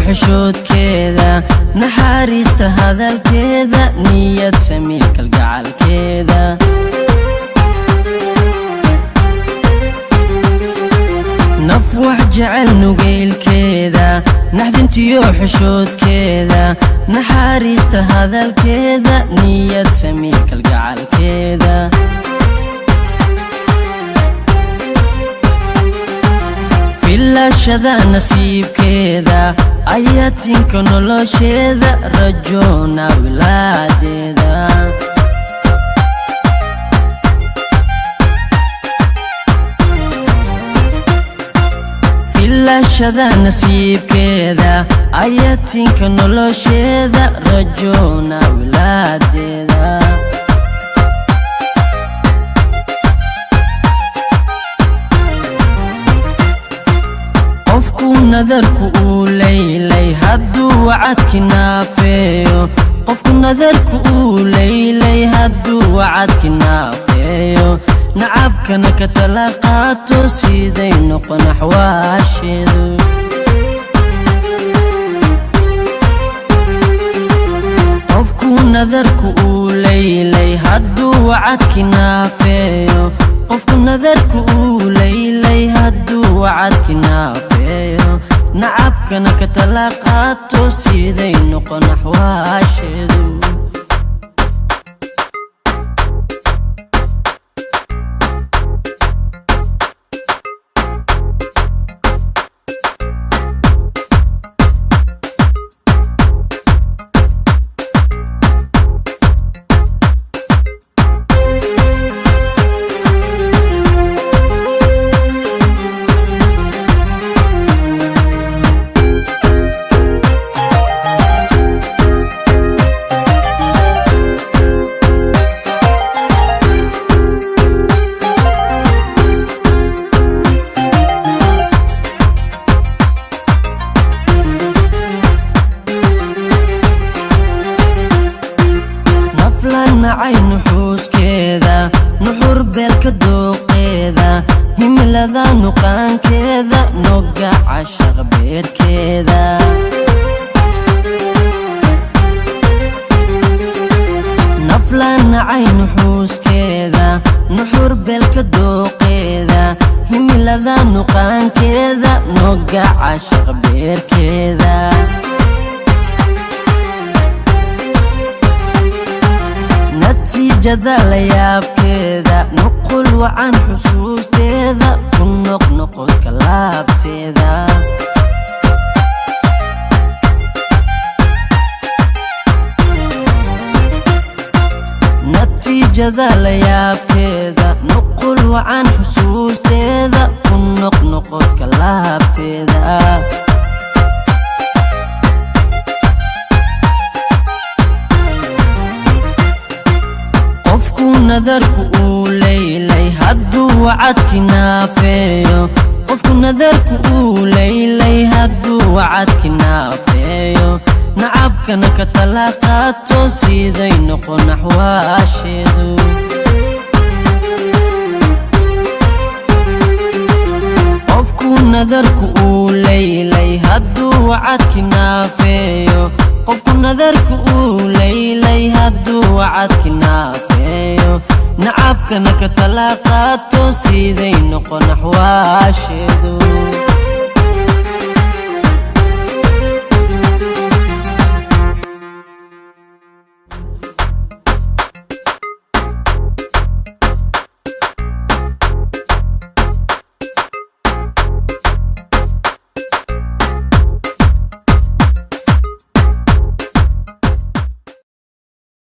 Xishoodkeeda, naxariista hadalkeeda, niyad sami kalgacalkeeda. Naf wax jecel nugeylkeeda, naxdintiyo xishoodkeeda, naxariista hadalkeeda, niyad sami kalgacalkeeda. Filashada nasiibkeeda, ayatinka nolosheeda, rajoona wilaadeeda. Filashada nasiibkeeda, ayatinka nolosheeda, rajoona wilaadeeda. Qofku nadarku uu leylay hadduu wacadki naafeeyo, qofku nadarku uu leylay hadduu wacadki naafeeyo, nacabkana ka tala qaato, siday noqon axwaasheedu? Qofku nadarku uu leylay hadduu wacadki naafeeyo, qofku nadarku uu leylay hadduu wacadki naafeeyo, nacabkana ka tala qaato, siday noqon axwaasheedu? Nafla nacay nuxuuskeeda, nuxur beelka dooqeeda, himilada nuqaankeeda, noga cashaq beerkeeda. Nafla nacay nuxuuskeeda, nuxur beelka dooqeeda, himilada nuqaankeeda, noga cashaq beerkeeda. Natiijada la yaabkeeda, nuqul wacan xusuusteeda, ku noqnoqodka laabteeda. Natiijada la yaabkeeda, nuqul wacan xusuusteeda, ku noqnoqodka laabteeda. Qofku nadarku uu leylay hadduu wacadki naafeeyo, qofku nadarku uu leylay hadduu wacadki naafeeyo, nacabkana ka tala qaato, siday noqon axwaasheedu? Qofku nadarku uu leylay hadduu wacadki naafeeyo, qofku nadarku uu leylay hadduu wacadki naafeeyo, nacabkana ka tala qaato, siday noqon axwaasheedu?